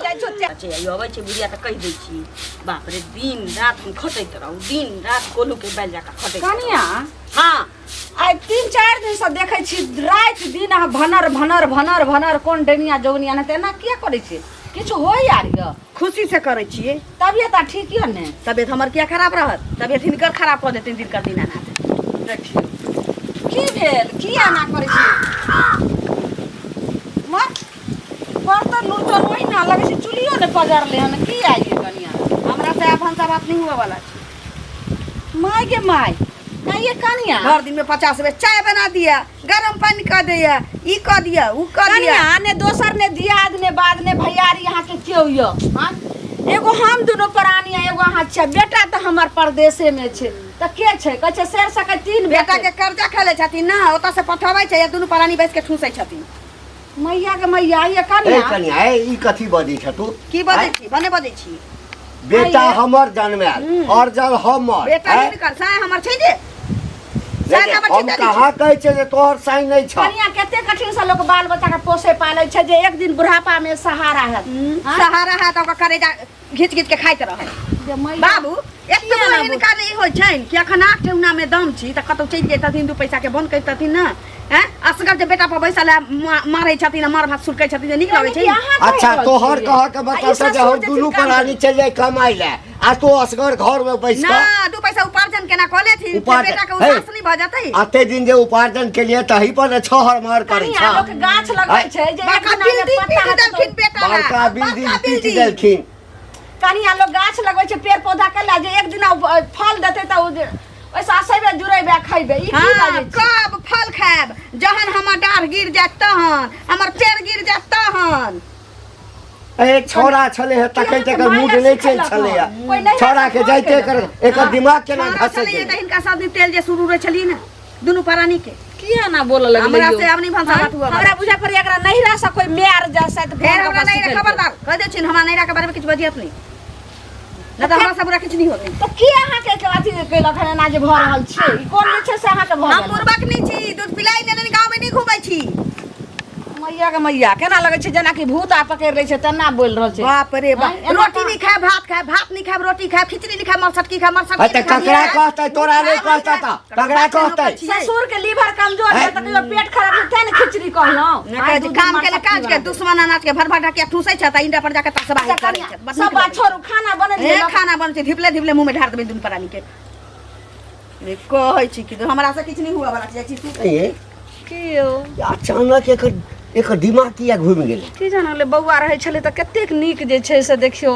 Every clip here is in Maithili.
जाइ छौ। अच्छा ई अबै छै बुढ़िया तऽ कहि दै छी बाप रे दिन रात हम खटैत रहू दिन रात कोल्हू के बैल जकाँ खटैत रहू। कनिया हाँ आइ 3-4 दिनसँ देखै छी राति दिन अहाँ भनर भनर भनर भनर कोन डैनिया जोगनिया नहि तऽ एना किया करै छी किछु होइ आर यऽ खुशी से करै छियै तबियत आ ठीक यऽ ने तबियत हमर किया खराब रहत तबियत हिनकर खराब कऽ देथिन दिनकर दीनानाथ देखियौ की भेल की एना करै छी मर बर्तन उर्तन ओहिना लगै छै चुल्हियो ने पजरलै हन की आइए कनिया हमरा से आब भनसा भात नहि हुए वाला छै माय गे माय आइए कनिया भर दिन में 50 बेर चाय बना दिया गरम पानी कऽ दिया ई कऽ दिया ऊ कऽ दिया कनिया ने दोसर ने दियाद ने बाद ने भैयारी अहाँके केओ यऽ हाँ? एगो हम दुनू प्राणी आ एगो अहाँ छियै बेटा तऽ हमर परदेशे में छै तऽ के छै कहै छै शेर सकै तीन बेटा के कर्जा खेले छथिन ना ओतऽ से पठबै छै या दुनू प्राणी बैस के ठूसै छथिन मैया के मैया ये ए कनिया कनिया ए ई कथी बजै छ तू की बजै छी भने बजै छी बेटा हमर जन्मायल और जल हमर बेटा आँय? हिनकर साय हमर छै जे साय नहीं, हमर हम छै कहाँ कहै छियै जे तोहर साई नहि छ कनिया कते कठिन से लोक बाल बच्चा के पोसे पाले छै जे एक दिन बुढ़ापा में सहारा हैत हाँ? सहारा है तऽ ओकर करेजा घीच घीच के खाइत रहल जे मैया बाबू एतबो किया ना हिनका नहि होइ छनि कि अखन आठ ठेहुना में दम छी तऽ कतौ चलि जैतथिन दू पैसा के बन्द करितथिन ने हैं असगर जे बेटा पर बैसल है मारै छथिन आ मार भात सुरकै छथिन जे नीक लगै छै यानी कि अहाँ कहि अच्छा रहल तोहर छियै। कह के आ ई मतलब छै जे ससुर हम जे दुनू छिनका प्राणी चलि जाय कमाइ लए आ तू असगर घर में बैस ना कऽ दू पैसा उपार्जन केना कऽ लेथिन फेर उपार्जन- बेटा के हे। उदास नहि भऽ जेतै अते दिन जे उपार्जन के लिए तही पर ने छहर महर करै कनिया छ लोक गाछ लगबै छै जे एक बड़का दिना जे बिल्डिंग पत्ता पीट हेतै देलखिन बेटा ला बड़का बिल्डिंग बड़का पीट बिल्डिंग देलखिन कनिया लोग गाछ लगबै छै पेड़ पौधा के ला जे एक दिना उ फल देतै तऽ उ जे ओहिसँ असेबे जुड़ेबे आ खैबे ई की हाँ बाजै छी कब फल खायब जहन हमर डाढ़ गिर जायत तहन हमर पेड़ गिर जायत तहन ए छोरा छले हे तखन के तकर माय मूड आर नहि चेंज सिखेलक छलैया हन। कोइ नहिरा छोरा से के फोन जाइते केलक एकर हन। एकर दिमाग केना छोरा घसक छलैया गेलै तऽ हिनका सब दिन तेल जे शुरू रहै छलियै ने दुनू प्राणी के किया ना बोलऽ लगलै हमरा यौ? से आब नहि भनसा भात हुअ हमरा बुझा पड़ै एकरा नहिरा से कोई मार जा शायद फेर हमरा नैहरा खबरदार कह दै छियनि हमरा नैहरा के बारे में किछु बजियत नहि नहि तऽ हमरा सब बुरा किछु नहि होतै तऽ की अहाँके के अथी केलक हन एना जे भऽ रहल छै ई कोन जे छै से अहाँके भऽ हम गेल बुड़बक नहि छी दूध पिलाई नहि गाँव में नहि घूमै छी मैया के मैया केना लगै छै जेनाकि भूत आ पकड़ि लै छै तेना बोलि रहल छै बाप रे बाप आँय, एना रोटी कहाँ- नहीं खाए भात खाए भात नहीं खाए रोटी खाए खिचड़ी नहीं खाए मरसटकी खाए मरसटकी है तऽ ककरा कहतै तोरा नहि कहतै तऽ ककरा कहतै ससुर के लीवर कमजोर है तऽ कहियो पेट खराब है तें ने खिचड़ी कहलहुँ ने कहै छै, काम के काज के दुश्मन अनाज के भर भर ढकिया ठूसै छै तऽ इंडा पर जाके तसबाही करै छै बड़ सब नीक बात लगै छै। छोड़ू खाना बनेलियै ए खाना बनै छै धिपले धिपले मुँह में ढार देबै दुनू प्राणी के रे कहै छी कि हमरा से किछु नहि हुआ वाला छै जाइ छी सुतै। ए, की यौ अचानक एकर एकर दिमाग किया घुमि गेलै की जानल बौआ रहै छलै तऽ कतेक नीक जे छै से देखियौ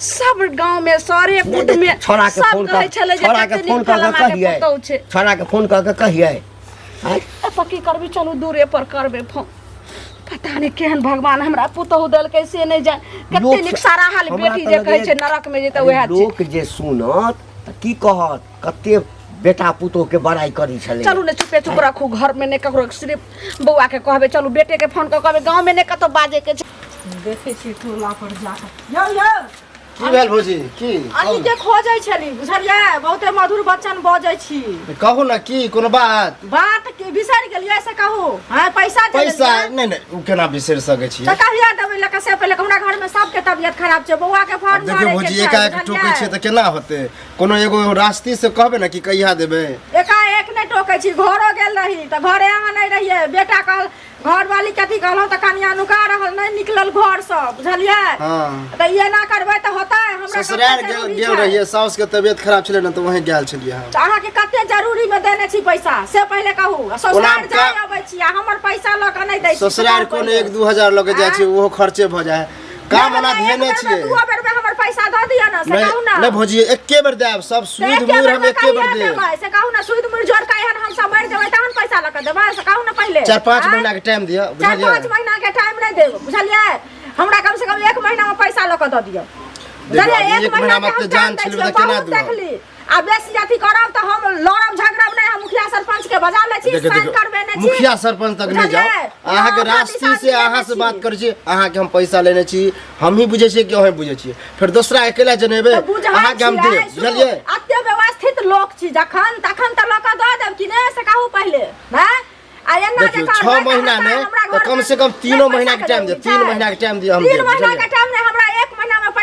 सब गाँव में सरे कुट में छोड़ा के सब फोन कहै कर छलै जे छोड़ा के कते फोन नीक कऽ के फलाना के कहियै पुतहु छै छोड़ा के फोन कऽ के कहियै आँय एतऽ की करबी चलू दूरे पर करबै फोन पता नहि केहन भगवान हमरा पुतहु देलकै से नहि जान कते लोक नीक सारा हाल हमरा बेटी तऽ जे कहै लगैए- छै नरक में जेतै अरे वएह छै लोक जे सुनत तऽ की कहत कते बेटा पुतोह के बड़ाई करै छलै चलू ने चुपे चुप रखू घर में नहि ककरो सिर्फ बौआ के कहबै चलू बेटे के फोन कऽ कहबै गाँव में नहि कतौ बाजे के छै देखै छियै टोला पर जाकऽ यौ यौ की भेल भौजी की अहीं के खोजै छली बुझलियै बहुते मधुर वचन बजै छी कहू ने की कोनो बात बात के बिसरि गेलियै से कहू हँ पैसा दे पैसा देलियै? नहि नहि ओ केना बिसरि सकै छियै तऽ कहिया देबै लऽ कऽ से पहिले हमरा घर में सबके तबियत खराब छै बौआ के आब फॉर्म देखियौ भरे भौजी के छै एकाएक टोकै छियै तऽ केना होतै कोनो एगो रास्ते से कहबै ने कि कहिया देबै एकाएक नहि टोकै छी घरो गेल रही तऽ घरे अहाँ नहि रहियै बेटा कहल घरवाली के अथी कहलहुँ तऽ कनिया नुका रहल नहि निकलल घरसँ बुझलियै हँ तऽ ई एना करबै तऽ होतै हमरा कते ससुराल गेल जरूरी गेल छै। रहियै साउस के तबियत खराब छलै ने तऽ वहीं गेल छलियै हम तऽ अहाँके कते जरूरी मे देने छी पैसा से पहिले कहू आ ससुराल ओना जाय अबै छी आ हमर पैसा लऽ कऽ नहि दै छी से ससुराल कहू कोनो पहिले। 1-2 हजार लऽ के जाइ छियै ओहो खर्चे भऽ जाइ है काम ओना नहि, एक धेने बेरमे, छियै दूओ बेरमे हमर पैसा दऽ दिअ ने से नहि कहू ने नहि भौजी एके बेर देब सब तऽ सुद एके मुर हम बेरमे एके बेर कहिया देब देबै से कहू ने सुद मुर जोड़ कऽ एहन हम सब मरि जेबै तहन पैसा लऽ कऽ देबै से कहू ने पहिले 4-5 आँय? महीना के टाइम दिअ चारि बुझलियै पाँच महीना के टाइम नहि देब बुझलियै हमरा कम से कम एक महीना में पैसा लऽ कऽ दऽ दिअ देखियौ, बुझलियै अभी एक एक महीना महीना में के हम तऽ जान टाइम दै छलबै छियै तऽ केना बहुत देब? देखली आ बेसी अथी करब तऽ हम लड़ब झगड़ब नहि हम मुखिया सरपंच के बजा लै छी देखियौ साइन देखियौ करबेने छी मुखिया सरपंच तक नहि जाओ बुझलियै? अहाँके हँ, रास्ती दिशा से अहाँ से लेने बात छी। करै छी अहाँके हम पैसा लेने छी हमही बुझै छियै कि अहीं बुझै छियै फेर दोसरा अकेला जनेबै तऽ बुझै अहाँके हम छियै, देब सुनू, बुझलियै एते व्यवस्थित लोक छी जखन तखन तऽ लऽ कऽ दऽ देब कि नहि से कहू पहिले हैं आ एना जे देखियौ करबै छओ तऽ महीना हमरा नहि हमरा तऽ घरमे कम से कम नहि तीनो पैसा महीना के टाइम दिअ जरूरी तीन छै। महीना के टाइम दिअ हम तीन देब महीना के बुझलियै टाइम नहि हमरा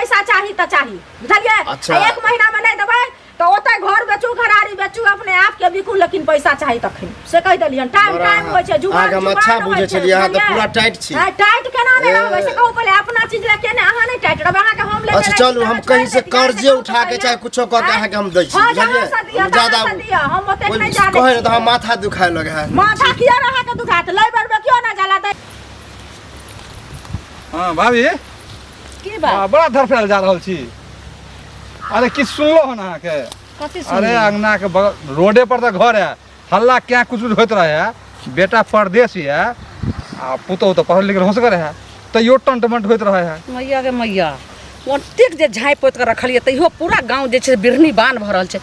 पैसा चाही तऽ चाही बुझलियै। अच्छा। आ एक महीना में नहीं देबै तऽ ओतै घर बेचू घरारी बेचू अपने आप के बिकू लेकिन पैसा चाही तखन से कहि देलियन। टाइम बड़ा टाइम होइ छै जुबान अहाँके हम जुबान अच्छा होइ बुझै छै, छलियै, अहाँ तऽ बुझलियै? पूरा टाइट छी। आँय, टाइट केना नहि ए। रहबै से कहू पहिले अपना चीज लए केने अहाँ नहि टाइट रहबै अहाँके हम लेने अच्छा रहै छी चलू तऽ हम अहाँ कहीं छोड़ि से दैतियै, कर्जे से कहू उठा के पहिले। चाहे कुछो कऽ के आँय? अहाँके हम दै छी हँ, बुझलियै जहाँ से दिअ, हम तहाँ ज्यादा से दिअ, हम ओतेक नहि जानै कहै ने तऽ छियै। हम माथा दुखाय लगे है। माथा किया अहाँके दुखात लै बेर में क्यों ना जाला दै। हाँ भाभी की बात हाँ, बड़ा धड़फड़ायल जा रहल छी। अरे किछु सुनलहुँ हन अहाँके? कथी अरे सुनलियै? अंगना के बगल रोडे पर तऽ घर है हल्ला क्या कुछ होइत रहे है बेटा परदेश है आ पुतहु तऽ पढ़ल लिखल होशगर है तैयो टंट मंट होइत रहे है। मैया गे मैया ओतेक जे झाँपि पोति कऽ रखलियै तैयो पूरा गाँव जे छै बिरनी बान्ह भरल छै।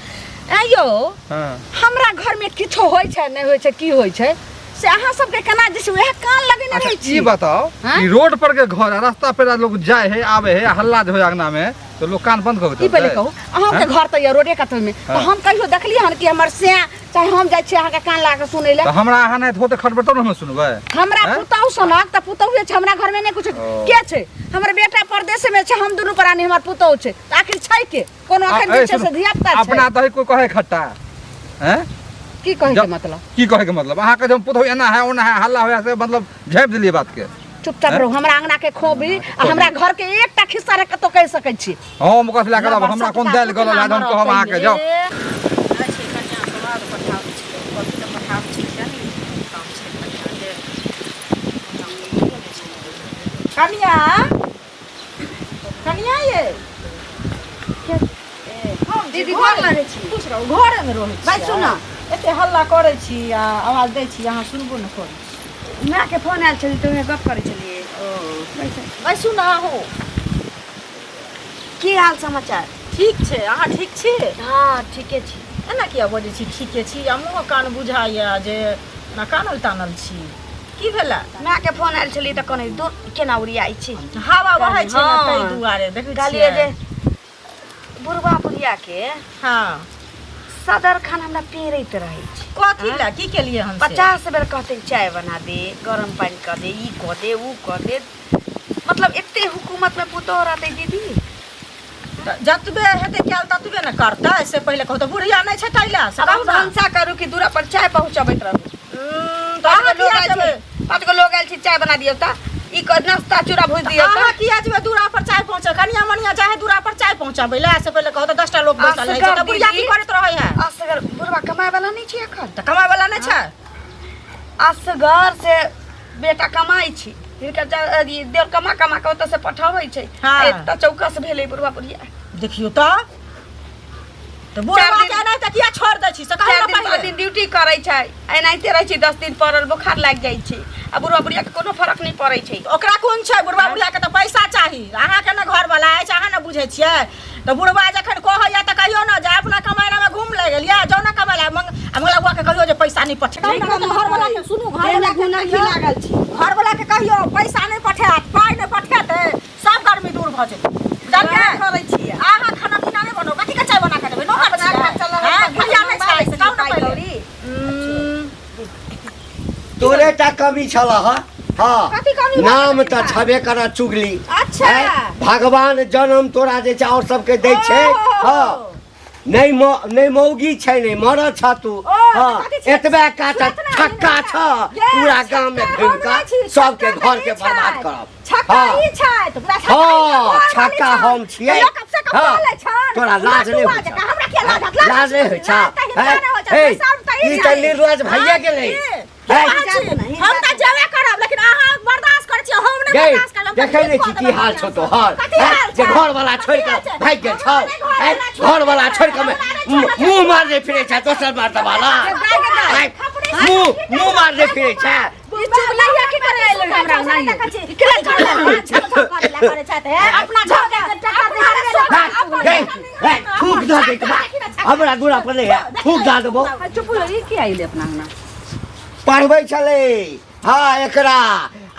ऐं यौ हाँ हमरा घरमे किछो होइ छै नहि होइ छै की होइ छै से अहाँ सबके केना जे छै वएह कान लगेने अच्छा रहै ई छी। बताओ हाँ? कि रोड पर के घर है रास्ता पे लोग जाए है आवे है हल्ला जे होय अंगना में तो लोग कान बंद कऽ के ई पहिले चलतै? कहू अहाँके घर तऽ यऽ रोडे कतमे तऽ हाँ। हम कहियो देखलियै हन कि हमर सैं चाहे हम जाइ छियै अहाँके कान लगा कऽ सुनै लए तऽ हमरा अहाँ नहि होते खटबे तब ने हम सुनबै। हमरा हैं? पुतहु सनक तऽ पुतहुए छै हमरा घरमे नहि कुछ ओ। के छै हमर बेटा परदेशमे छै हम दुनू प्राणी हमर पुतहु छै तऽ आखिर छै के कोनो एखन ए, जे छै सुनू, से धियापुता छै। अपना दही कोई कहे खट्टा हैं की कहै के जब- मतलब की कहे के मतलब अहाँ के पुतहु एना है ओना है हल्ला होया से मतलब झाँपि देलियै बात के। चुपचाप रहू हमरा अंगना के खोबी आ हमरा घर के एकटा खिस्सा रे कतौ कहि सकै छी। हम कथी लए करब हमरा कोन दालि गलल है हम कहब अहाँके जाउ। कनिया कनिया ये हम दीदी गोर लागै छी। खुश रहू घरे में रहै छी। भाइ सुन। एते हल्ला करै छी आ आवाज दै छी अहाँ सुनबो नहि करै छी। मायके फोन आयल छलै तऽ उएह गप करै छलियै। भाइ सुन अहूँ। की हाल समाचार? ठीक छै अहाँ ठीक छी? हाँ ठीके छी। एना किया बजै छी ठीके छी आ मुँह कान बुझाइए जे एना कानल तानल छी की भेलै? मायके फोन आयल छलै तऽ कहने दूर केना उड़ियाइ छी हवा बहै छै ने हाँ। ताहि दुआरे देखै कहलियै जे छियै। बुढ़बा बुढ़िया के हाँ सदर खान हमरा पेरैत रहै छै। कथी लए की केलियै हम से? 50 बेर कहतै चाय बना दे गरम पानि कऽ दे ई कऽ दे ऊ कऽ दे मतलब एते हुकूमत में पुतोह रहतै दीदी। तऽ जतबे हेतै कयल ततबे ने करतै से पहिले कहू तऽ बुढ़िया नहि छै ताहि लए से आब हम कहू ने। भनसा करू कि दूरा पर चाय पहुँचबैत रहू? तऽ अहाँ पाँच गो लोग किया आयल छै जेबै? 5 गो लोग आयल छै चाय बना दियौ तऽ ई कर नाश्ता चूड़ा भुजि दियौ अहाँ तऽ। किया जेबै दूरा पर चाय पहुँचा कनिया मनिया चाहे दूरा पर चाय पहुँचाबै लए से पहिले कहू तऽ 10टा लोक बैसल रहै छै असगर तऽ बुढ़िया की दीदी। करैत रहै है? असगर बुढ़वा कमाय वाला नहि छै एखन। तऽ कमाय वाला नहि छै? असगर से बेटा कमाइ छै हिनकर देवर कमा कमा कऽ ओतऽ से पठाबै छै। हाँ। एतऽ चौकस भेलै बुढ़वा बुढ़िया। देखियौ तऽ तऽ बुढ़वा चारि दिन- के एनाहिते किया छोड़ि दै छी से कहू चारि ने दिन पहिले। 5 दिन ड्यूटी करै छै एनाहिते रहै छै 10 दिन पड़ल बोखार लागि जाइ छै आ बुढ़वा बुढ़िया के कोनो फरक नहि पड़ै छै। ओकरा कोन छै बुढ़वा बुढ़िया के तऽ पैसा चाही अहाँके ने घरवाला अछि अहाँ ने बुझै छियै तऽ बुढ़वा जखन कहैया तऽ कहियौ ने जे अपना कमाइ घूम लागि गेल जाउ ने कमाइ लए आ मंगला बुआ के कहियौ जे पैसा नहि पठेतै। घरवाला के सुनू घरवाला के कहियौ लागल छी घरवाला के कहियौ पैसा नहि पठायत पाइ नहि पठेतै सब गर्मी दूर भऽ जेतै। बुझलियै? करै छियै। अहाँ खाना पीना नहि बनाउ कथी के चाय बना कऽ देबै नौकर अपना छियै? खर्चा लगल हँ, तऽ बुढ़िया नहि छै से कहू ने पाइ पहिले। कौड़ी। तोरे टा कमी छल हँ। हाँ कथी कमी भऽ नाम गेलै तऽ छबे कर चुगली। अच्छा। हैं? भगवान जन्म तोरा जे छै और सबके दै छै। हाँ नहीं नहीं मौगी छै नहीं मरद छ तू। ओ, हाँ कथी छै? एतबे का तऽ सुनत ना, छक्का छ ये, पूरा गांव में छक्का घूम हम कऽ नहि छी, सबके छक्का घर के तऽ ई बर्बाद छै। करब। छक्का हाँ। ई छै, तऽ पूरा छक्का हाँ, ई छै, घर वाली छक्का छै। हम छियै। तऽ लोक कम से कम हाँ। बोलै छन। तोरा लाज नहि लटुआ होइ छौ। जकाँ, हमरा किया लाज होयत? लाज नहि होइ छौ? लाज तऽ हिनका हैं? नहि होइ छौ, हे, शर्म तऽ ई ई छै। तऽ निर्लज भइए हाँ, गेलै। की? हैं? की कहै छी? हम तऽ जेबे करब लेकिन अहाँ बर्दाश्त करै छियै हम नहि गै, बर्दाश्त करब। हम तऽ देखै नहि ठीक छी कऽ की देबै हाल छौ तोहर कथी हैं? हाल जे छै? घरवाला छोड़ि कथी कऽ हाल छै? भागि गेल छौ हमरा नहि हैं? घरवाला छोड़ि घरवाला छोड़ि कऽ हमरा नहि छोड़ि मुँह मारने फिरै छै दोसर मर्दवाला। हैं? मुँह मुँह मारने फिरै छै। ई चुगलैया की करे आयल हमरा अंगना ये? ई केना चुगलैया? अपना घर के टका दे गै, गै, थूक दऽ दैत बा। हमरा दूरा पर नहि है थूक दऽ देबो। चुप हो ई की आइले अपना अंगना? पढ़बै छलै हाँ एकरा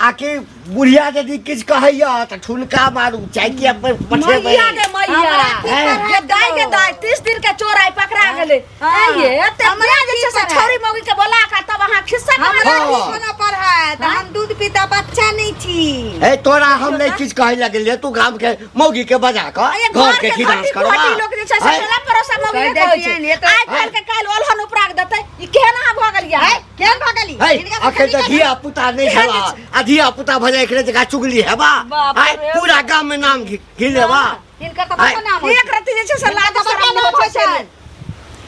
आ कि बुढ़िया यदि किछु कहैया तऽ ठुनका मारू चाहे पर पठेबै। मैया गे मैया, हमरा की हैं? गे दाई गे दाई, 30 दिन के चोर आई पकड़ा गेलै। हाँ। ए ये ते हमरा जे की छै से पर है? छौरी मौगी के बोला के तब अहाँ खिस्सा हमरा कहाँ हाँ। की कोनो पर है तऽ हम दूध पीता बच्चा नहीं छी। हे तोरा हम नहीं किछु कहै लगलियै, तू गाम के मौगी के बजा कऽ ये घर के खिदास घटी करबा। घटी लोक जे छै से हैं? टोला पड़ोसा मौगी कहि के दै कहै छै। छियनि, ये तऽ- आइ काल्हि के काल्हि ओलहन उपरा के देतै, ई केहन अहाँ भऽ गेलियै? है केहन भऽ गेली? है हिनका से अखन तऽ कनी धिया पुता नहीं छला आ धिया पुता भऽ जाइ एकरे जगह चुगली हेबा। बाप आइ रे। पूरा गाम में नाम घिलेबा। हिनकर तऽ बड़का नाम होइ एक रत्ती जे छै से लाज हिनकर तऽ बड़का शरम नाम नहि होइ छै। छनि।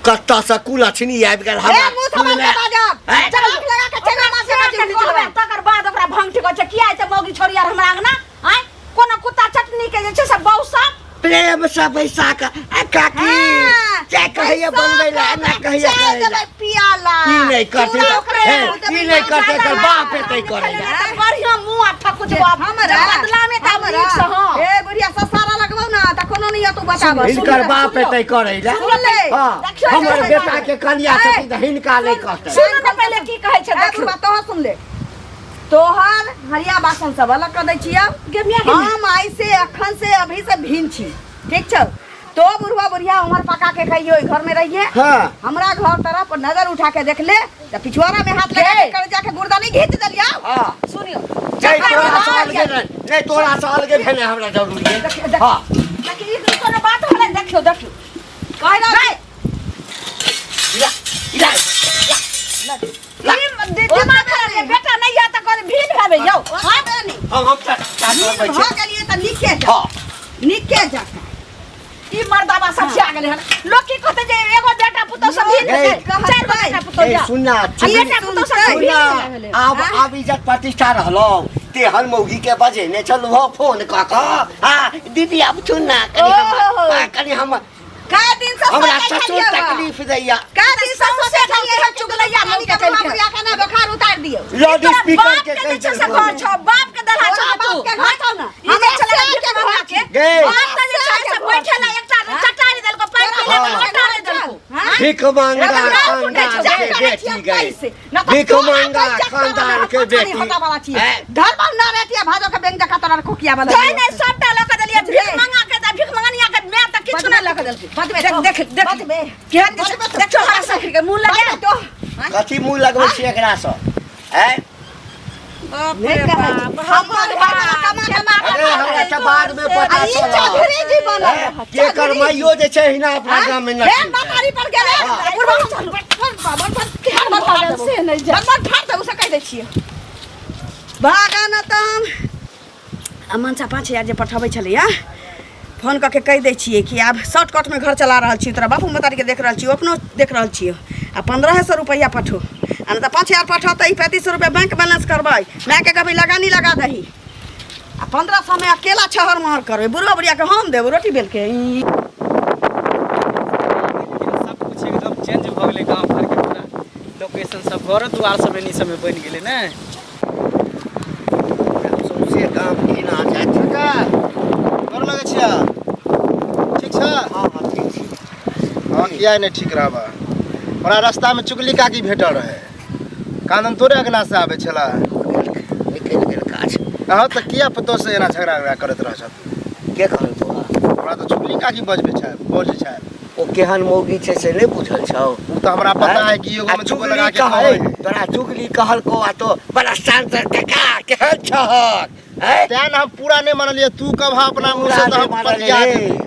कतऽ से कुलक्षणी आबि गेल ए हमरा मुँह सम्हार के बाजब। हैं? चल आँख लगा के चना मार के बाजू कहबै, निकलबै। तकर बाद ओकरा भंग ठीक छै। किया एते मौगी छोड़ी आर हमरा अंगना आँय कोनो कुत्ता चटनी के जे छै से बौसा प्रेम से बैसा कऽ आ काकी हाँ, चाय कहैया बनबै लए एना कहैया चाय कहै लए। देबै पियाला। ई नहि करतै चूड़ा तऽ- ओकरे हे, मुँह देबै ई नहि करतै मसाला। तऽ बाप एतै करै लए। तऽ बढ़िया मुँह आ ठकुच बाप हमरा बदला में तऽ हमरा नीक से हाँ। ए बुढ़िया ससारा लगबौ ना तऽ कोनो नहीं तू बचाबऽ। हिनकर बाप एतै करै लए। सुन ले। हाँ, देखियौ हमर जे बेटा के कनिया छथिन तऽ हिनका नहि कहतै। सुनू ने पहिले की कहै छै ए देखियौ। बुढ़बा तोहर सुन ले, तोहर हरिया बासन सब अलग कऽ दै छियौ। गे मियाँ गे मियाँ। हम आइ से अखन से अभी से भिन छी, ठीक छौ? तो बुढ़वा बुढ़िया उमर पका के खाइयो, ओहि घर में रहिए। हाँ। हमरा घर तरफ नजर उठा के देख ले तऽ पिछुआरा में हाथ लगा के कर जाके गुर्दा नहीं घींच देलियौ। हाँ। सुनियौ। नहीं तोरा से अलगे नहीं, नहीं तोरा से अलगे भेने हमरा जरूरी है। देखियौ, देखियौ। हाँ। देखियौ, ई कोनो बात होलै? देखियौ देखियौ कहि रहल नहीं। इला, इला, ई दिमाग खराब है, बेटा नहीं या तऽ कहै भीड़ भेबै यौ। हाँ नहीं। हम चाचा नीक बनबै भऽ छी। गेलियै तऽ नीके जा, हाँ। नीके जा। ई मर्दाबा सठिया गेलै हन। लोक की कहतै जे एगो बेटा पुतोह सब भीड़ ए, हेतै, चारि गो बेटा पुतोह ए या। सुन ना, आ बेटा पुतोह सब सुन भीड़ ना, भेलै। आब आब इज्जत प्रतिष्ठा रहलौ तेहन मौगी के बजेने छलहुँ हँ फोन कऽ कऽ। हाँ दीदी आब सुन ना कनि हमर, हाँ, कनि हमर कै दिन से हमरा सोचै ससुर छलियै बा। तकलीफ दैया। कै दिन से सोचै छलियै सौंसे चुगलैया कनी के मौका बुढ़वा बुढ़िया के ना बोखार उतारि दियौ। लाउड तोरा स्पीकर बाप के के कहि जे छै से देलहुँ। घर छौ, बाप के दलहा छौ तोरा तू। बाप के घर छौ ना। ई जे हमरा छलै से भीख के मंगा घर के। गे। बाप तऽ जे छै से बैठे ला एकटा चटाई देलको, पानि पी लेलको, लोटा नहि देलको। भीख मांगा खानदान के बेटी गई, भीख मांगा खानदान के बेटी। हैं? धर्म ना रहती है भादो के बैंक जका तोरा कोकिया वाला। जै नहि सबटा लऽ कऽ देलियै भीख मंगा के, तऽ भीख मंगनिया के माय तऽ किछु नहि लऽ कऽ देलकै। बजबे देख तो, देख देख बजबे। केहन जे छै, देखियौ हमरा सखी के मुँह लगे। तो कथी मुँह लगबै छी एकरा सँ? हैं? नहि कहै छी। हमर घरवाला कमा कमा के अरे हमरा तऽ बाद में पता आ ई चलल। चौधरी जी बनल हैं? रहत, केकर चौधरी जी। माइयो जे छै हिना अपना गाम में फेर नची। बतारी पर गेलै। हाँ। बुढ़बा चलू। बड़ बड़ केहन भऽ गेल से नहि जानि। बड़ ठाड़ दे, उसे कहि दै छियै। भागा न तऽ हम आ मनसा 5000 जे पठबै छलैया फोन कऽ के कहि दै छियै कि आब शॉर्टकटमे घर चला रहल छी, तोरा बापू महतारीके देख रहल छियौ, अपनो देख रहल छियौ, आ 1500 रुपैआ पठो, आ नहि तऽ 5000 पठो तऽ ई 3500 रुपैआ बैंक बैलेंस करबै, मायके कहबै लगानी लगा दही, आ 1500मे अकेला छहर महर करबै, बुढ़वा बुढ़ियाके हम देब रोटी बेलके। ई सब कुछ एकदम चेंज भऽ गेलै गाँव घरके पूरा लोकेशन सब घरो दुआर सब एनी सबमे बनि गेलै ने। सौंसे गाम घिना जाइत। काका गोर लगै छियै, ठीक छ? हाँ हाँ ठीक छी। हाँ किया नहि ठीक रहबा, हमरा रास्तामे चुगली काकी भेटल रहे, कानन तोरे अंगना से आबै छला। निकलि गेल काज। अहाँ तऽ किया पुतोह से एना झगड़ा उगड़ा करैत रहै छथि? के कहल तोरा? हमरा तऽ चुगली काकी बजबै छै, बजै छै। ओ केहन मौगी छै से नहि बुझल छौ? ओ तऽ हमरा पता है कि एगो आ में दूगो चुगली लगा के कहै कहै है। तोरा चुगली कहलको आ तो बड़ा शांत काका केहन छहक? हैं? तें ने हम पूरा नहि मानलियै, तू कब अपना मुँह पूरा से तऽ नहि हम मानलियै। पतिया देलियै।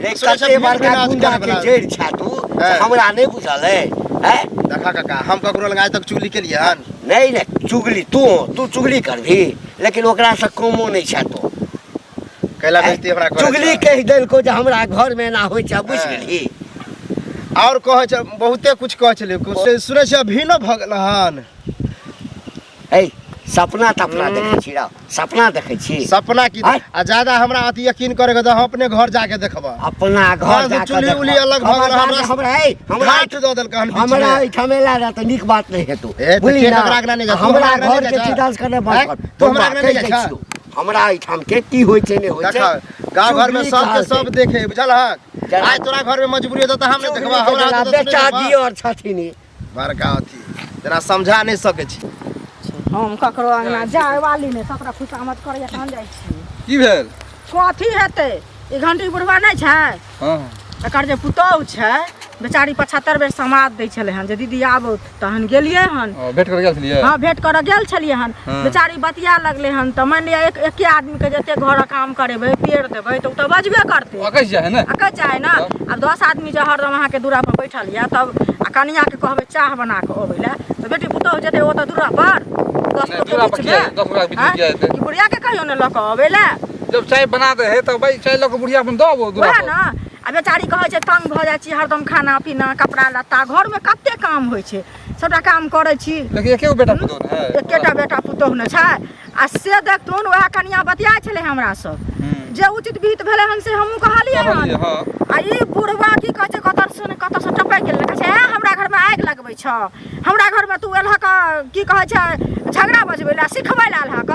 रे सुनै छै कते भीड़ बड़का विनाश गुंडा करे के बला। जड़ि छा तू, से हैं। हमरा नहि बुझल है? हैं? देखा काका, हम ककरो लग आज तक चुगली केलियै हन? नहीं नहीं चुगली तू तू चुगली करभी, लेकिन ओकरा से कमो नहीं छा तू। कैला बेइज्जती हमरा करै चुगली छह? कहि देलको जे हमरा घर में एना होइ छै, बुझि हैं। गेलही? और कहै छै बहुते कुछ कहै छलै, कुछ सुनै छियै भिनो भऽ गेल हन। ऐ सपना तपना देखै छी रौ? सपना देखै छी? सपना की? आँय? आ ज्यादा हमरा अथी यकीन करे के तऽ हम अपने घर जाके देखब। अपना घर हाँ, जाके चुल्ही देखब। उल्ही अलग भऽ गेल, हमरा हमरा हमरा ऐ, हमरा घाट दऽ देलकै हन बीचमे। हमरा एहिठाम एला रहै तऽ नीक बात नहि हेतौ। ए, तऽ बुझली के ना? ककरा अंगना नहि जाइ? तू हमरा हमरा अंगना घर नहि के जाइ छह? खिदास करने बंद आँय? कर। तू हमरा अंगना कहि नहि जाइ दै छह? छियौ। हमरा एहिठाम के की होइ छै नहि होइ छै। देखा गाँव घर में चुगली सबके कहलकै। सब देखे बुझल हक। जरा- आइ तोरा घर में मजबूरी हेतौ तऽ हम नहि चुगली देखबा, के हमरा जेना हेतौ तऽ तू नहि बेटा देखबा। दियर छथिन ई। बड़का अथी जेना समझा नहि सकै छी। हम ककरो अंगना जाय वाली नहि, सबटा खुशामद करैया तहन जाइ छी। की भेल? कथी हेतै, ई घंटी बुढ़वा नहि छै? हँ। एकर जे पुतोहु छै बेचारी 75 बेर समाद दै छलै हन जे दीदी आबू, तहन गेलियै हन। ओ, भेंट करऽ गेल छलियै? हँ, भेंट करऽ गेल छलियै हन। हँ। बेचारी बतिया लगलै हन, तऽ मानि लिअ एक एके आदमीके जते घरक काम करेबै, पेड़ देबै, तऽ ओ तऽ बजबे करतै। अकैस जाइ है ने? अकैस जाइ ने। आब 10 आदमी जे हरदम अहाँके दूरा पर बैठल यऽ, तब आ कनियाके कहबै चाह बना कऽ अबै लए, तऽ बेटी पुतोहु जेतै ओतऽ दूरा पर? 10 नहि, गोटे दूरा पर बीचमे? किया? 10 गोटा के बीचमे आँय? किया जेतै? कि बुढ़ियाके कहियो ने लऽ कऽ अबै लए? जब चाय बना दे है तऽ भाई चाय लऽ कऽ बुढ़िया अपन दऽ आबो दूरा वएह पर। ने। आ बेचारी कहै छै तंग भऽ जाइ छी, हरदम खाना पीना कपड़ा लत्ता, घरमे कते काम होइ छै, सबटा काम करै छी। लेकिन एके गो बेटा पुतोहु ने है? एकेटा बेटा पुतोहु ने छै। आ से देखथुन, वएह कनिया बतियाइ छलै हमरासँ, जे उचित विहित भेलै हन से हमहूँ कहलियै हन। कहलियै, हँ। आ ई बुढ़वा की कहै छै, कतऽ से ने कतऽ से टपकि गेलै, कहै छै, ए हमरा घरमे आगि लगबै छऽ, हमरा घरमे तू एलहक की कहै छै झगड़ा बजबै लए, सिखबै लए एलहक?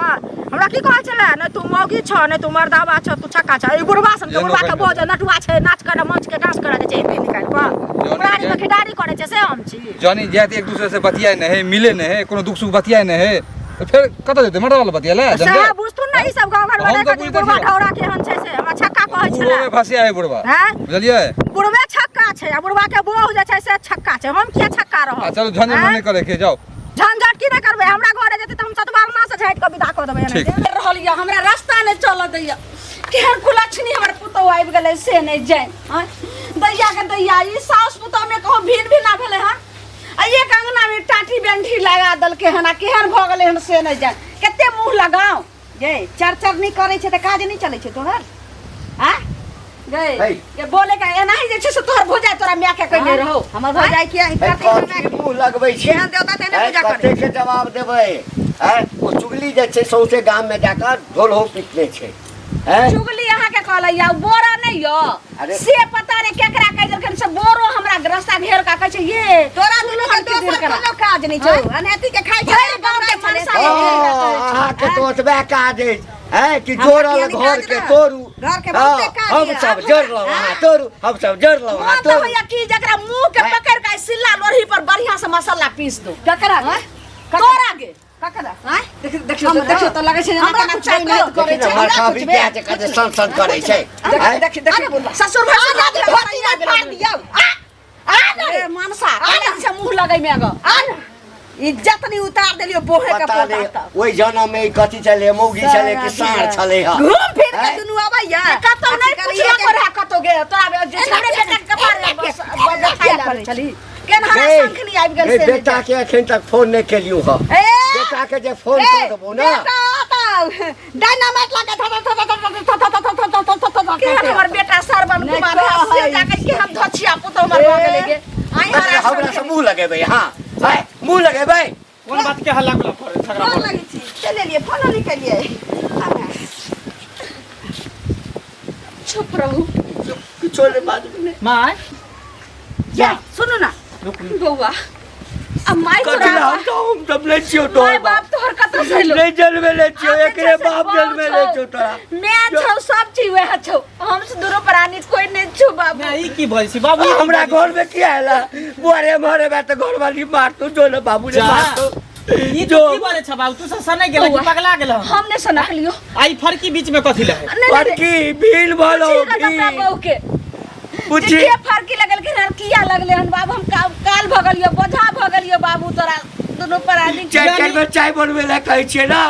हमरा की कहै छलै, नहि तू मौगी छऽ, नहि तू मर्दाबा छऽ, तू छक्का छऽ। ई बुढ़वा सन के एहनो बुढ़वा के कहि बोझ नटुआ छै, नाच करऽ मंच के डांस करऽ जाइ छै, हिन्दी निकालि कऽ जौन बुढ़ारी मे खिडारी करै छै, से हम छी। जनी जाइत एक दूसरे से बतियाए नहीं है, मिले नहीं है, कोनो दुख सुख बतियाए नहीं है, तऽ फेर कतऽ जेतै मर्दाबा लग बतियाए लए? सएह जनबै? बुझथुन ने, ई सब गाँव घर मे हम नहि तऽ कहै बुझिते बुढ़वा छियै। ढौरा केहन छै से हमरा छक्का कहै बूढ़ो छलै। में फंसिया है बुढ़वा। हैं? बुझलियै? बुढ़वे छक्का छै आ बुढ़वा के बोह जे छै से छक्का छै, हम किया छक्का रहब? आ चलू, झंझट हैं? नहि करे के, जाउ। झंझट की नहि करबै, हमरा घरे जेतै तऽ हम सतवारना से झाटि कऽ विदा कऽ देबै। ठीक। एनाहिते। रहल यऽ, हमरा रास्ता नहि चलऽ दैया। केहन कुलक्षणी हमर पुतहु आबि गेलै से नहि जानि। आँय, दैया के दैया, ई साउस पुतहुमे कहूँ भिन भिना भेलै हन आ एक अंगना में टाटी बेंढी लगा देलकै हन, आ केहन भऽ गेलै हन से नहि जानि। कते मुँह लगाउ गे, चर चर नहि करै छै तऽ काज नहि चलै छै तोहर? आँय गै, है। गे बोले के एनाही जे छै से तोहर भौजाइ तोरा माय के कहने रहौ। हमर भौजाइ किया है, करतै हमर कथी मायके? मुँह लगबै छी? जेहन देवता तेहने है, पूजा करै। कते के जवाब देबै? है, ओ चुगली जे छै सौंसे गाम में जाकऽ ढोलहो पीटने छै। है? चुगली अहाँके कहलै या बोरा नहि यऽ अरे। से पता नहि केकरा कहि देलखिन, से बोरो हमरा रास्ता घेर कऽ कहै छै ये तोरा दुनू के की दोसर देर करा? कोनो काज नहि छौ, अनहेती के खाइ छै, भरि गाँव के मनसा हँ, के अहाँके तऽ ओतबे काज अछि है कि हमरा जोड़ल किया नहि घर काज के रहत? तोड़ू। घर के हँ, बहुते काज हम यऽ। सब जोड़लहुँ अहाँ तोड़ू, हम सब जोड़लहुँ अहाँ मन तऽ तोड़ू। होइया कि जकरा मुंह के हैं? पकड़ के सिल्ला लोढ़ी पर बढ़िया से मसाला पीस दो। ककरा? तोरा गे। ककरा? आँय? देखियौ तऽ, देखियौ तऽ, लगै छै जेना हमरा केना कुछ चाय नहि नाद करै देखी छै। ने मरखा भी किया छै कते सन सन करै छै। देखी देखी देखी, ससुर भैंसुर आ ना, धोती नहि फाड़ दियौ। आ, आ ना रे, ए, मनसा केना छै मुंह लगै मे ग? आ ना। इज्जत नहीं उतार देलियो बोहे के पता पोता नहि तक। ओहि जन्म में ई कथी छलै, मौगी छलै कि साँढ़ छलै हँ? घूम फिर के हैं? दुनू अबैया। कतौ नहि अथी पुछलो करैया रहा कतौ गे तोरा जे एना हमरे किया- बेटा के कपार एना किया- बस एना खाइ किया लागल करै छली, केन हरा गे, शंखनी आबि गेल गे, से नहि बेटा जानि। के एखन तक फोन नहि केलियौ हँ। ए, बेटा के जे फोन ए, कऽ देबौ ने। बेटा आता डायनामाइट लगा था था था था था था था था था था था था। केहन हमर बेटा सरवन नहि कुमार है से कहै। जाके केहन धछिया पुतहु हमर भऽ गेलै गे। आइ हरा हमरा से मुँह लगेबै? हँ, हैं, मुँह लगेबै? कोन बात के हल्ला गुल्ला कर झगड़ा फोन कर लगै छी, चलि एलियै, फोनो नहि केलियै। चुप रहू। किछो नहि बाजबै नहि। माय। जा सुनू ना रुक। बौआ, आ माय कथी तोरा लए? हम सब नहि छियौ तोहर माय बाप तोहर कतऽ से एलौ? नहि जन्मे ले छियौ, आब जे एकरे छै से बाप बाप जन्मे ले छौ। छौ तोरा। मैं छौ, सब चीज वएह छौ, हम से दुनू प्राणी कोई नहीं छौ बाबू। माय, ई की बजै छी बाबू? ई की हमरा बजै छी? घर में किया आयल? बुआरे मरे बा तऽ घरवाली मारतौ, जो ने बाबू ने जा। मारतौ। ई जो। तू की बजै छ बाबू? तू सब सने गेल कि पगला गेल? हम नहीं सनकलियो। आ ई फरकी बीच में कथी लहे? नहीं, नहीं, नहीं। फरकी भील भलो पूछी ना अपना भील। बहू के पूछी। जे के फरकी लगलखिन हन, किया लगले हन बाबू? हम काल भऽ गेलियो, बोझा भऽ गेलियो बाबू तोरा दुनू प्राणी के। चारि चारि बेर चाय बनबै लए कहै छियै ने,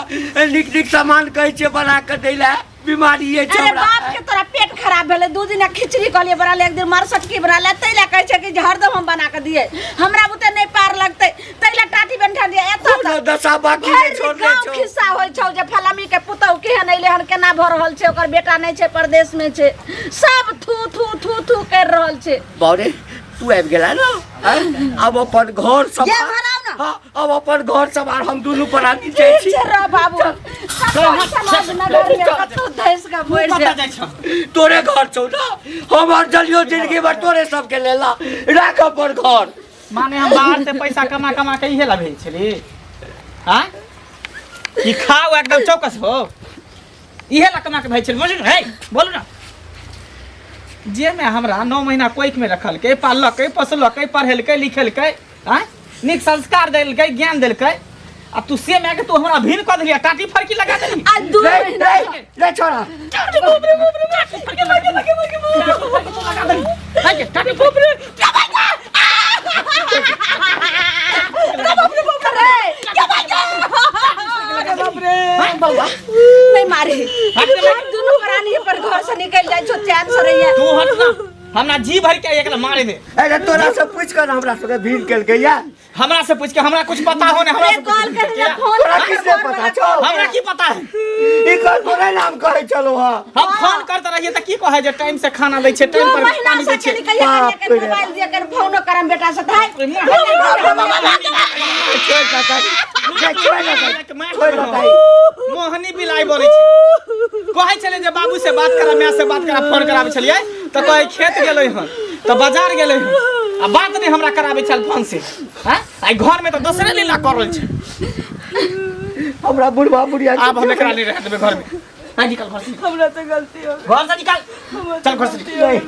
नीक नीक सामान कहै छियै बना कऽ दै लए, बीमारी अछि अरे हमरा। बाप के तोरा पेट खराब भेलै, 2 दिन खिचड़ी कहलियै बना ले, एक दिन मरसटकी बना ले, ताहि लए कहै छै कि जे हरदम हम बना कऽ दियै, हमरा बुते नहि पार लगतै, ताहि लए टाटी बेंठा दियै एतऽ कोनो तक। दशा बाकी नहि भरि छोड़ने गाँव छौ। खिस्सा होइ छौ जे फलामी के पुतहु केहन अयलै हन, केना भऽ रहल छै, ओकर बेटा नहि छै, परदेश मे छै, सब थू थू थू थू करि रहल छै। बारे तू आबि गेला ने, आँय? आब अपन घर ये सब भराउ ना। हाँ, अब अपन घर सवार हम दुनू प्राणी जाइ ठीक छी। छै रह बाबू, कतौ समाज नगर मे कतौ धसि कऽ तू मरि कतऽ जा। जाइ छ? तोरे घर छौ ने, हमर जलियो जिंदगी भर तोरे सबके लेला, राख अपन घर। माने हम बाहर से पैसा कमा कमा के इहे ला भेज छली? हाँ, ई खाओ एकदम चौकस हो, इहे ला कमा के भेज छली? बोलू ना, हे बोलू ना। जे में हमरा 9 महीना कोइख में रखलकै, पाललकै, पोसलकै, पढ़ेलकै लिखेलकै, आँय, नीक संस्कार देलकै, ज्ञान देलकै, आ तू से माय के तू हमरा भीन कऽ देली आ टाटी फरकी लगा देली आ दू रे महीना रे रे छोड़ा टाटी बाप रे बाप रे टाटी फरकी लगा देली टाटी फरकी तू लगा देली हाय के टाटी बाप रे अरे बौआ नहीं मारे हम दुनू प्राणी पर घर से निकल जाए छो चैन से रहिए तू हट ना हमरा जी भर के एकरा मारे दे अरे तोरा से पूछ कर हमरा सबके भीड़ केलकै या हमरा से पूछ के हमरा कुछ पता हो ने हमरा रे से कॉल पूछ कर के रे फोन तोरा किसने पता छौ हमरा की पता है ई कर तोरे नाम कहै छलो हां हम फोन करते रहिए त की कहै जे टाइम से खाना दै छै दू टाइम पर महीना पानी से दै छै चली कहिया बाप करिया के रे। मोबाइल दिया कर फोनो करम बेटा से धाय छोड़ दे ताई। रे छोड़ दे ताई। छोड़ दे ताई। मोहनी बिलाई बोलै छै कहै छलै जे बाबू से बात करा माय से बात करा फोन कराबै छलियै तऽ कहै खेत गेलै हन तऽ बाजार गेलै हन आ बात नहि हमरा कराबै छल फोन से हैं आइ घर में तऽ दोसरे लीला कर रहल छै हमरा बुढ़वा बुढ़िया आब हम एकरा नहि रहै देबै घर में हाँ निकल घर से निकल। हमरा से गलती हो घर से निकाल चल घर से निकल नहीं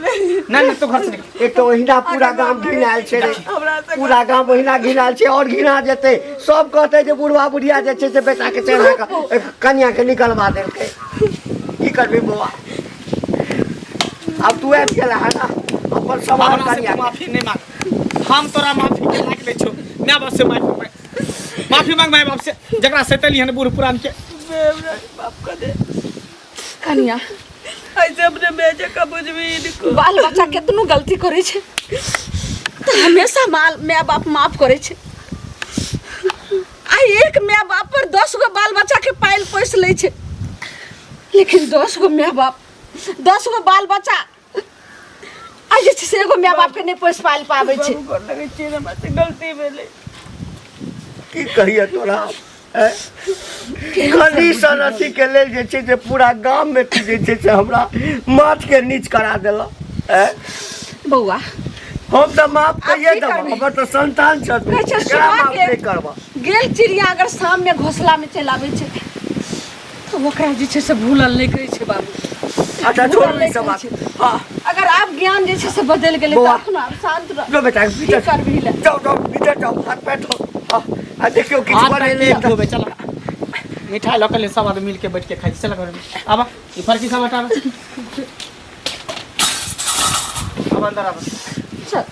नहीं नहीं तू घर से निकल एक तो ओहिना पूरा गाम घिनायल छै रे हमरा से पूरा गाम ओहिना घिनायल छै और घिना जेतै सब कहतै जे बुढ़वा बुढ़िया जे छै से बेटा के चढ़ा कऽ कनिया के निकलवा देलकै की करबी बौआ आब तू आबि गेला है ना अपन सवाल हमरा से कनिया तू माफी नहीं मांग हम तोरा माफी के लायक नहीं छौ माय बाप से माफी मांग माफी मांग माय बाप से जकरा सतेली हन बूढ़ पुरान के हमरा बाप का दे कनिया ऐसे अपने बेटे का बुझबी इनको बाल बच्चा केतनो गलती करै छै तऽ हमेशा माल माय बाप माफ करै छै आ एक माय बाप पर 10 गो बाल बच्चा के पाइल पोसि लै छै लेकिन 10 गो माय बाप 10 गो बाल बच्चा आ जे छै से एगो माय बाप के नहि पोसि पालि पाबै छै बाबू गोर लगै छियै हमरा से गलती भेलै की कहिए तोरा ऐं? कनी सन अथी के लेल जे छै से पूरा गाम में तू जे छै से हमरा माथ के नीच करा देलक ऐं? बौआ हम तऽ माफ कहिए की देबह करबै? हमर तऽ संतान छह तू कहै छै केना माफ सुबहके नहि करबह गेल चिड़िया अगर शाम में घोसला में चलि आबै छै तऽ ओकरा जे छै से भूलल नहि कहै छै बाबू अच्छा भूलल छोड़ू ई नहि सब कहै बात छै। हाँ अगर आब ज्ञान जे छै से बदलि गेलै बौआ। तऽ अखनो आब शान्त रह जो बेटा की भीतर करबिही ले जाओ जाओ भीतर जाओ हाथ पैर धो हाँ, आ देखियौ किछु हाथ पैर बनेले किया धोबै चल मिठाई लऽ के ले सब आदमी मिल के बैठ के खाइ छी चल घर में आबा ई फरकी सब हटाबा अब अंदर आबा चल